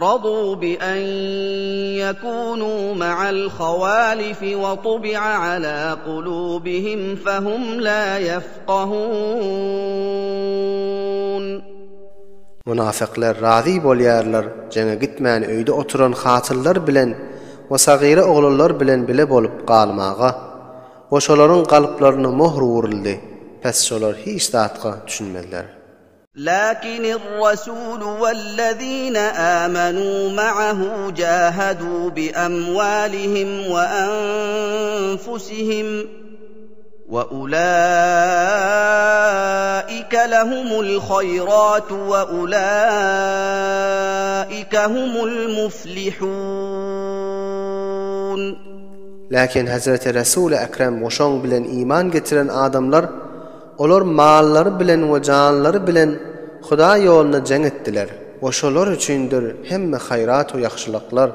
Radu bi an ýekunu ma'al hawalifi we tubi'a ala kulubihim fehum la ýefkahun. Munafyklar razy bolýarlar jeňe gitmän öýde oturan hatynlar bilen we sagyra oglanlar bilen bile bolup galmaga we şolaryň kalplaryna mohr uruldy, pes şolar hiç zatga düşünmezler. Lakinir rasulu wellezine amanu ma'ahu jahadu bi amwalihim we anfusihim we ulaika lehumul haýratu we ulaika humul muflihun. Läkin Hezreti Resuli Ekrem we şoň bilen iman getiren adamlar Olar mallary bilen we janlary bilen Hudaý ýolunda jeň etdiler we şolar üçindir hemme haýrat we ýagşylyklar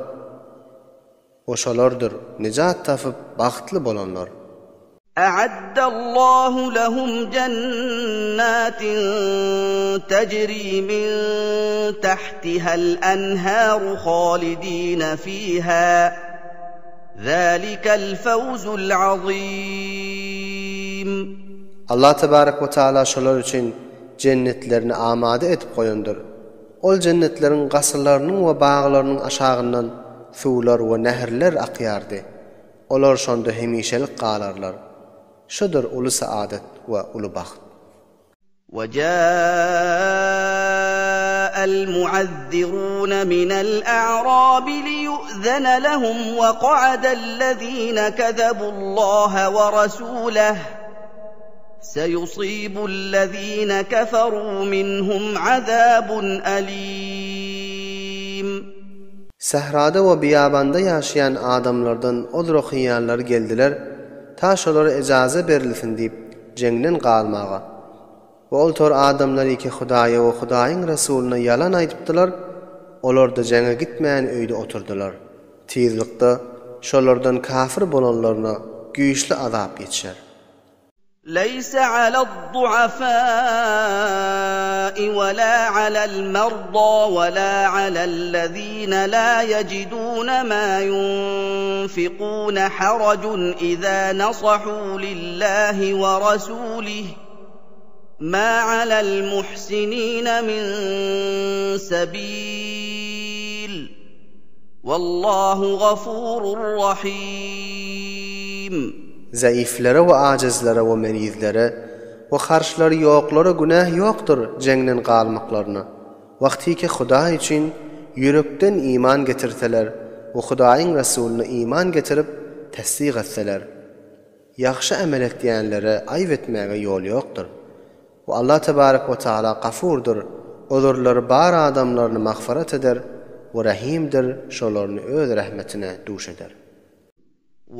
we şolardyr nijat tapyp bagtly bolanlar. A'addallahu lehum jennatin tejri min tahtihal enharu halidine fiha. Zalikel fewzul azim. Allah tebarek we taala şolar üçin jennetlerini amada edip goýandyr. Ol jennetleriň gasyrlarynyň we baglarynyň aşagyndan suwlar we nähirler akýardy. Olar şonda hemişelik galarlar. Şudur uly saadat we uly bagt. وجاء المعذرون من الأعراب ليؤذن لهم وقعد الذين كذبوا الله ورسوله سيصيب الذين كفروا منهم عذاب أليم. Sährada we beýabanda ýaşaýan adamlardan ozr okaýanlar geldiler, ta şolara ejaza berilsin diýip, jeňden galmaga. We ol tor adamlar ýeke Hudaýa we Hudaýyň Resulyna ýalan aýdypdylar, olar-da jeňe gitmän öýde oturdylar. Tizlikde şolardan kafir bolanlaryna güýçli azap ýetişer. Leýse alad-duafai we la alal-marda we la alal-lezine la ýejidune ma ýunfikune harajun iza nasahu lillahi we rasulihi ma alal-muhsinine min sebil Wallahu gafurur rahim. Zaiflere we ajizlere we merizlere we harçlary ýoklara günäh ýokdur jeňden galmaklaryna. Wagtyky Hudaý üçin ýürekden iman getirseler we Hudaýyň Resulyna iman getirip, tassyk etseler. Ýagşy amel etýänlere aýp etmäge ýol ýokdur. We Allah tebarek we taala Gafurdyr, özürleri bar adamlaryny magfyrat eder we Rahimdir, şolaryny öz rehmetine duş eder.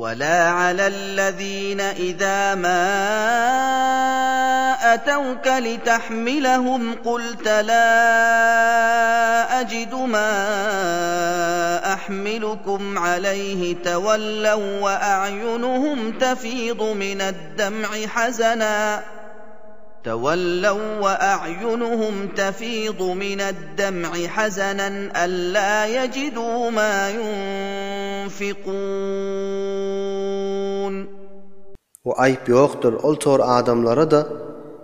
ولا على الذين إذا ما أتوك لتحملهم قلت لا أجد ما أحملكم عليه تولوا وأعينهم تفيض من الدمع حزنا تولوا وأعينهم تفيض من الدمع حزنا ألا يجدوا ما ينفقون. We aýp ýokdur ol tor adamlara-da,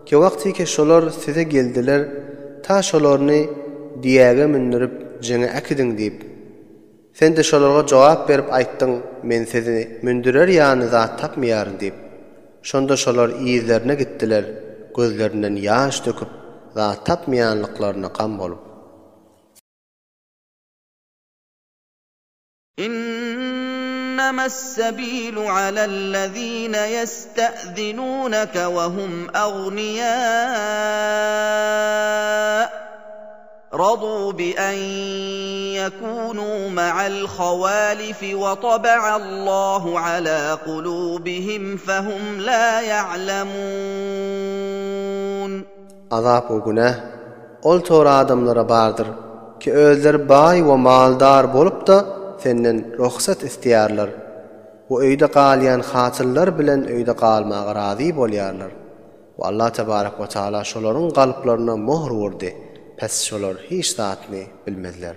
ki wagtyke şolar size geldiler, ta şolaryny diýäge mündürip jeňe äkidiň diýip. Sen-de şolarga jogap berip aýtdyň, men sizi mündürer ýany zat tapmaýaryn diýip. Şonda şolar yzlaryna gitdiler, gözlerinden ýaş döküp, zat tapmaýanlyklaryna gam bolup. Innemes-sebilu alellezine yeste'zinuneke we hum agniýa. Radu bi en ýekunu ma'al hawalifi we taba'allahu ala kulubihim fehum la ýa'lemun. Azap we günäh ol tor adamlara bardyr ki özleri baý we maldar bolup-da senden rugsat isleýärler we öýde galýan hatynlar bilen öýde galmaga razy bolýarlar. We Allah tebarek we taala şolaryň kalplaryna möhür urdy, pes şolar hiç zatny bilmezler.